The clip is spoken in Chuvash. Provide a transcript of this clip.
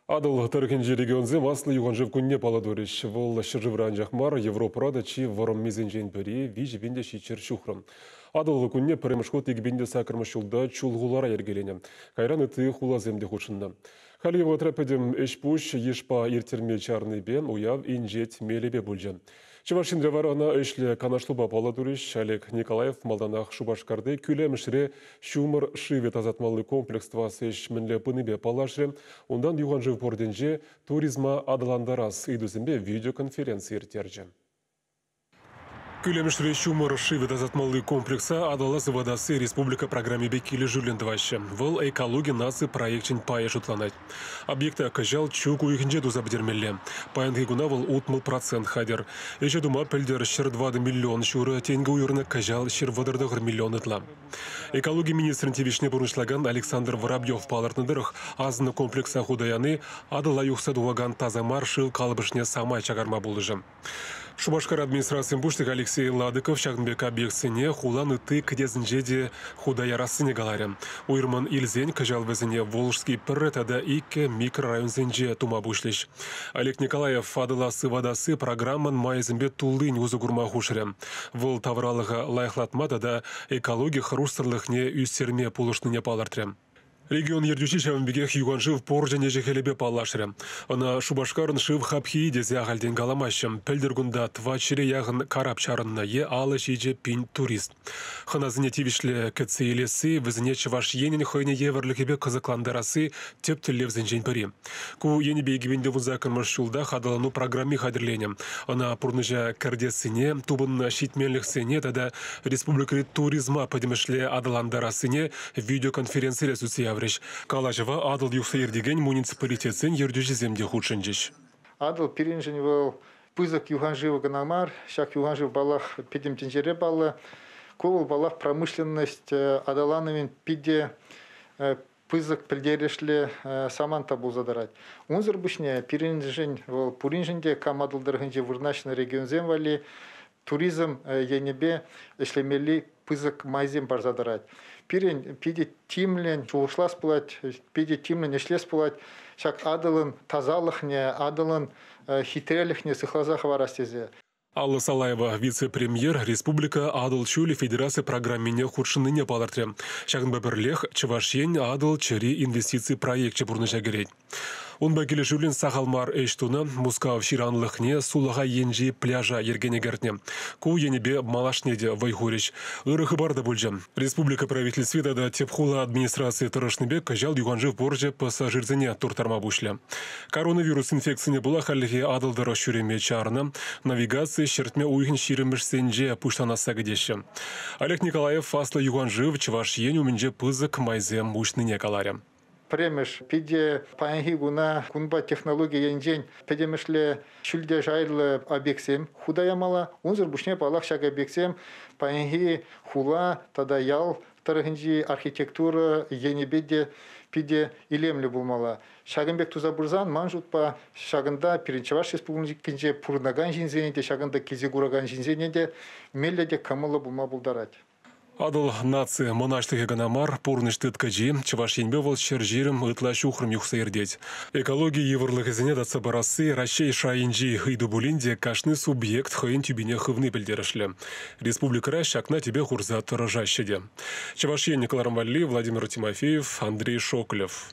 Атӑл тӑрӑхӗнчи регионсем аслӑ юханшыв кунне паллӑ турӗҫ. Вӑл ҫӗршывра анчах мар, Европӑра та чи вӑрӑммисенчен пӗри 3700 ҫухрӑм. Атӑл кунне пӗрремӗш хут 2008 ҫулта Чулхулара йӗркеленӗ. Кайран ытти хуласем те хутшӑннӑ. Хальхи вӑхӑтра пӗтӗм ӗҫ-пуҫ йышпа ирттерме чарнипе уяв инҫет мелӗпе пулчӗ. Чӑваш Енре вара ӑна ӗҫлӗ канашлупа паллӑ турӗҫ. Олег Николаев малтанах Шупашкарти Кӳлемӗшре ҫумӑр шывӗ тасатмалли комплекс тӑвас ӗҫ мӗнле пынипе паллашрӗ. Унтан юханшыв портӗнче туризма аталантарас ыйтусемпе видеоконференци ирттерчӗ. Кӳлемӗшре ҫумӑр шывӗ тасатмалли комплекса Атӑла сыватасси республика программипе килӗшӳллӗн тӑваҫҫӗ. Вӑл экологи наци проекчӗн пайӗ шутланать. Объекта кӑҫал чӳк уйӑхӗнче туса пӗтермелле. Паянхи куна вӑл 60% хатӗр. Ӗҫе тума пӗлтӗр 104 миллион ҫурӑ тенкӗ уйӑрнӑ, кӑҫал 139 миллион ытла. Экологи министрӗн тивӗҫне пурнӑҫлакан Александр Воробьев палӑртнӑ тӑрӑх, асӑннӑ комплекса хута яни Атӑла юхса тухакан таса мар шыв калӑпӑшне самай чакарма пулӑшӗ. Шупашкар администрацийӗн пуҫлӑхӗ Алексей Ладыков ҫакӑн пек объектсене хулан ытти кӗтесӗнче те хута ярассине каларӗ. Уйрӑммӑн илсен кӑҫал вӗсене Волжский пӗрре тата иккӗ микрорайонсенче тума пуҫлӗҫ. Олег Николаев Атӑла сыватасси программӑн майӗсемпе туллин усӑ курма хушрӗ. Вӑл тавралӑха лайӑхлатма тата экологи хӑрушсӑрлӑхне ӳстерме пулӑшнине палӑртрӗ. Регион ертӳҫи ҫавӑн пекех юханшыв порчӗн ӗҫӗ-хӗлӗпе паллашрӗ. Ӑна Шупашкарӑн шыв хапхи тесе ахальтен каламаҫҫӗ. Пӗлтӗр кунта 400 яхӑн карап чарӑннӑ е 57 пин турист. Хӑнасене тивӗҫлӗ кӗтсе илесси, вӗсене Чӑваш Енӗн хӑйне евӗрлӗхӗпе кӑсӑклантарасси тӗп тӗллевсенчен пӗри. Ку енӗпе 2018 ҫулта аталану программи хатӗрленӗ. Ӑна пурнӑҫа кӗртессине, тупӑннӑ ҫитменлӗхсене тата республикӑри туризма пӗтӗмӗшле аталантарассине видеоконференцире сӳтсе яврӗҫ. Калаҫӑва Атӑл юхса иртекен муниципалитетсен ертӳҫисем те хутшӑнчӗҫ. Атӑл пирӗншӗн вӑл пысӑк юханшыв кӑна мар, ҫак юханшыв паллах пӗтӗм тӗнчере паллӑ. Ку вӑл паллах промышленность аталанӑвӗн питӗ пысӑк пӗлтерӗшлӗ самант та пулса тӑрать. Унсӑр пуҫне пирӗншӗн вӑл пуриншӗн те кам Атӑл тӑрӑхӗнче вырнаҫнӑ регионсем валли туризм енӗпе ӗҫлемелли пысӑк майсем парса тӑрать. Пирӗн питӗ тимлӗн шухӑшлас пулать, питӗ тимлӗн ӗҫлес пулать. Ҫак Атӑлӑн тасалӑхне, Атӑлӑн хитрелӗхне сыхласа хӑварас тесе. Алла Салаева вице-премьер республика Атӑл ҫулӗ федераци программине хутшӑннине палӑртрӗ. Ҫакӑнпа пӗрлех Чӑваш Ен Атӑл чӗри инвестици проекчӗ пурнӑҫа кӗрет. Унпа килӗшӳллӗн сахал мар ӗҫ тунӑ, Мускав ҫыранлӑхне сулахай енчи пляжа йӗркене кӗртнӗ. Ку енӗпе малашне те вӑй хурӗҫ. Ырӑ хыпар та пулчӗ. Республика правительстви тата тӗп хула администрацийӗ тӑрӑшнипе кӑҫал юханшыв порчӗ пассажирсене турттарма пуҫлӗ. Коронавирус инфекцине пула хальлӗхе Атӑл тӑрӑх ҫӳреме чарнӑ. Навигаци ҫӗртме уйӑхӗн 20-мӗшсенче пуҫланасса кӗтеҫҫӗ. Олег Николаев аслӑ юханшыв Чӑваш Ен умӗнче пысӑк майсем уҫнине каларӗ. Пӗрремӗш, питӗ паянхи куна кунпа технологи енчен пӗтӗмӗшле ҫӳлте шайлӑ объектсем хута ямалла. Унсӑр пуҫне, паллах, ҫак объектсем паянхи хула тата ял тӑрӑхӗнчи архитектура енӗпе те питӗ илемлӗ пулмалла. Ҫакӑн пек туса пырсан, ман шутпа, ҫакӑнта пирӗн Чӑваш Республикинче пурӑнакан ҫынсене те, ҫакӑнта килсе куракан ҫынсене те меллӗ те кӑмӑллӑ пулма пултарать. Атӑл наци мӑнаҫлӑхӗ кӑна мар, пурнӑҫ тыткӑчи. Чӑваш Енпе вӑл 120 ытла ҫухрӑм юхса иртет. Экологи йывӑрлӑхӗсене татса парасси Раҫҫей шайӗнчи ыйту пулин те кашни субъект хӑйӗн тӳпине хывни пӗлтерӗшлӗ. Республикӑра ҫакна тӗпе хурса тӑрӑшаҫҫӗ те. Чӑваш Ен кӑларӑм валли Владимир Тимофеев, Андрей Шоклев.